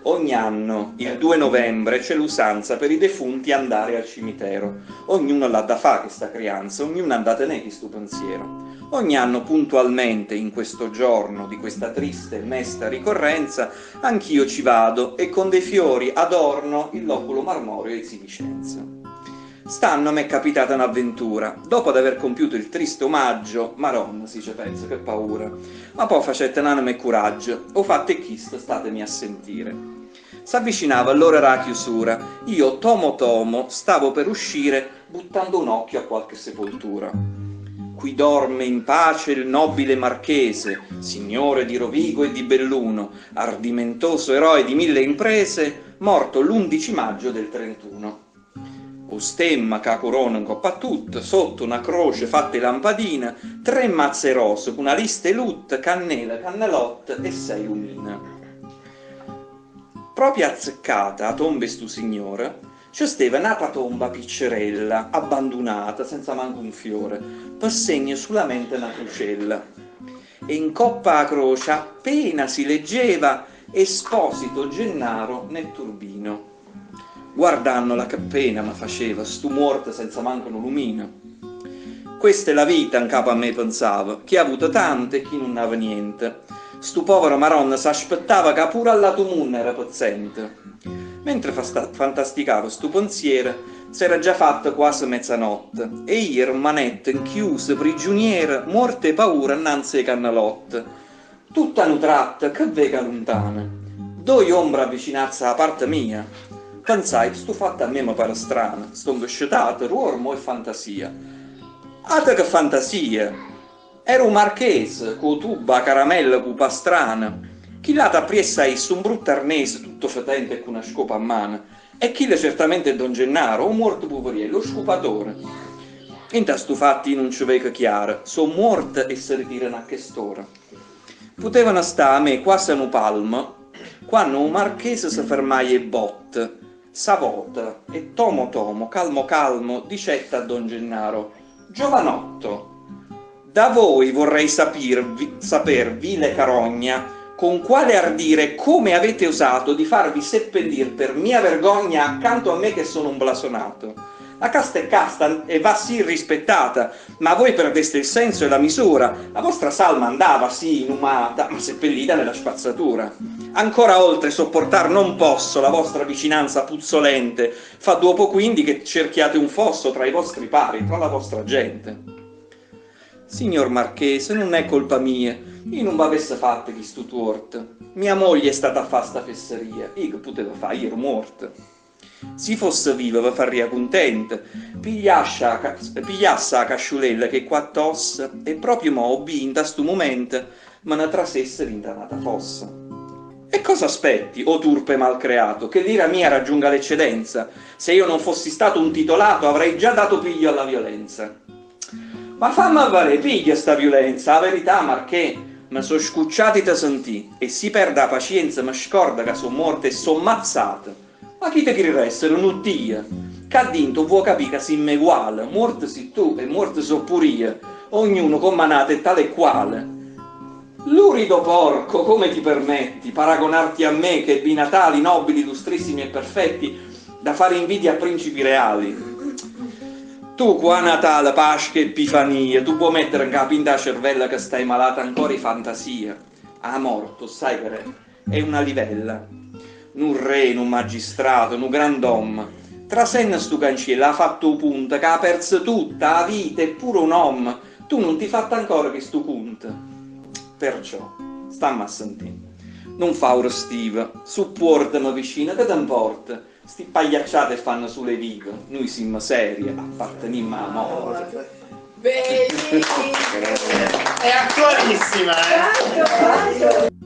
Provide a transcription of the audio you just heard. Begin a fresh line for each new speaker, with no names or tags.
Ogni anno, il 2 novembre, c'è l'usanza per i defunti andare al cimitero. Ognuno l'ha da fa' chesta crianza, ognuno ha da tenè chistu pensiero. Ogni anno puntualmente, in questo giorno di questa triste e mesta ricorrenza, anch'io ci vado e con dei fiori adorno il loculo marmoreo 'e zi' Vicenza. St'anno m'è capitata n'avventura, dopo ad aver compiuto il triste omaggio, Maronna, si ce penso, che paura, ma po' facette n'anema e curaggio, 'o fatto è chisto, statemi a sentire. S'avvicinava l'ora d' 'a chiusura, io tomo tomo stavo per uscire buttando un occhio a qualche sepoltura. Qui dorme in pace il nobile marchese, signore di Rovigo e di Belluno, ardimentoso eroe di mille imprese, morto l'undici maggio del 31. 'O stemma cu 'a corona 'ncopp' a tutto, sotto na croce fatta 'e lampadine, tre mazze 'e rose cu na lista 'e lutto, cannela, cannelotte e sei lumine. Proprio azzeccata 'a tomba 'e stu signore, ce steva n'ata tomba piccerella, abbandunata, senza manco un fiore, pe segno sulamente na crucella. E 'ncoppa 'a croce appena si leggeva Esposito Gennaro Netturbino. Guardannola che pena me faceva stu muorto senza manco nu lumino. Questa è la vita, 'ncapo a me pensavo, chi ha avuto tanto e chi nun ave niente. Stu povero Maronna s'aspettava ca pure all'atu munno era pezzente. Mentre fantasticavo stu pensiero, s'era già fatta quase mezzanotte e io rummanette 'nchiuso prigiuniero, muorto 'e paura 'nnanze 'e cannelotte. Tutt' a nu tratto, che veco 'a luntano? Doje ombre avvicinarse 'a parte mia. Pensai, stu fatto a me me pare strano, stongo scetato, ruormo o è fantasia? Ate che fantasia! Era 'o Marchese, cu 'o tubbo, 'a caramella cu 'o pastrano. Chill'ato appriesso a isso, un brutto arnese, tutto fetente e cu na scopa 'mmano. E chillo certamente è Don Gennaro, 'o muorto puveriello, 'o scupatore. Int'a stu fatto io nun ce veco chiaro, so' muorte e se ritirano a chest'ora. Putevano sta' 'a me quase a nu palmo, quanno 'o Marchese se fermaie 'e botte, s'avota e tomo tomo, calmo calmo, dicette a Don Gennaro, Giovanotto, da voi vorrei sapirvi, saper, vile carogna, con quale ardire e come avete osato di farvi seppellir per mia vergogna accanto a me che sono un blasonato. La casta è casta e va sì rispettata, ma voi perdeste il senso e la misura, la vostra salma andava, sì, inumata, ma seppellita nella spazzatura. Ancora oltre sopportar non posso la vostra vicinanza puzzolente, fa duopo quindi che cerchiate un fosso tra i vostri pari, tra la vostra gente. Signor Marchese, nun è colpa mia, io nun v'avesse fatto chistu tuorto. Mia moglie è stata a fa' sta fesseria, io che puteva fa', io ero muorto. Si fosse viva ve farria cuntento, pigliasse 'a casciulella ch' 'e quatt'ossa e proprio mo' 'o bbì 'int'a stu mumento me ne trasesse dint'a n'ata fossa. E cosa aspetti, o turpe malcreato, che l'ira mia raggiunga l'eccedenza? Se io non fossi stato un titolato avrei già dato piglio alla violenza. Ma famme avveré, piglia sta viulenza, 'a verità, Marchè, me so' scucciato 'e te sentì e si perdo 'a pacienza me scordo ca so' muorto e so' mazzate. Ma chi te crire essere, nu Dio? Ccà dinto 'o vvuo' capì ca simme eguale, muorto si' tu e muorto so' pur'io, ognuno comm'a n'ato è tale e quale. Lurido porco, come ti permetti, paragonarti a me che ebbi natali nobili, illustrissimi e perfetti, da fare invidia a principi reali? Tu qua Natale, Pasca e Epifania, tu puo' mettere 'ncapa 'int' 'a cervella ca stai malata ancora 'e fantasia. 'A morte, 'o ssaje che r'è? È una livella. Nu rre, nu magistrato, nu grand'omme. Trasenno stu canciello ha fatto 'o punto ca ha perzo tutto, 'a vita e pure 'o nomme. Tu nun t'hê fatto ancora chistu cunto. Perciò, stamme a sentì. Nun fa' 'o restivo, suppuorteme vicino, che te 'mporta? Sti pagliacciate 'e fanno sulo 'e vive, nuje simmo serie, appartenimmo 'a morte.
Bellissimo!
È attualissima, eh!
Tanto, tanto!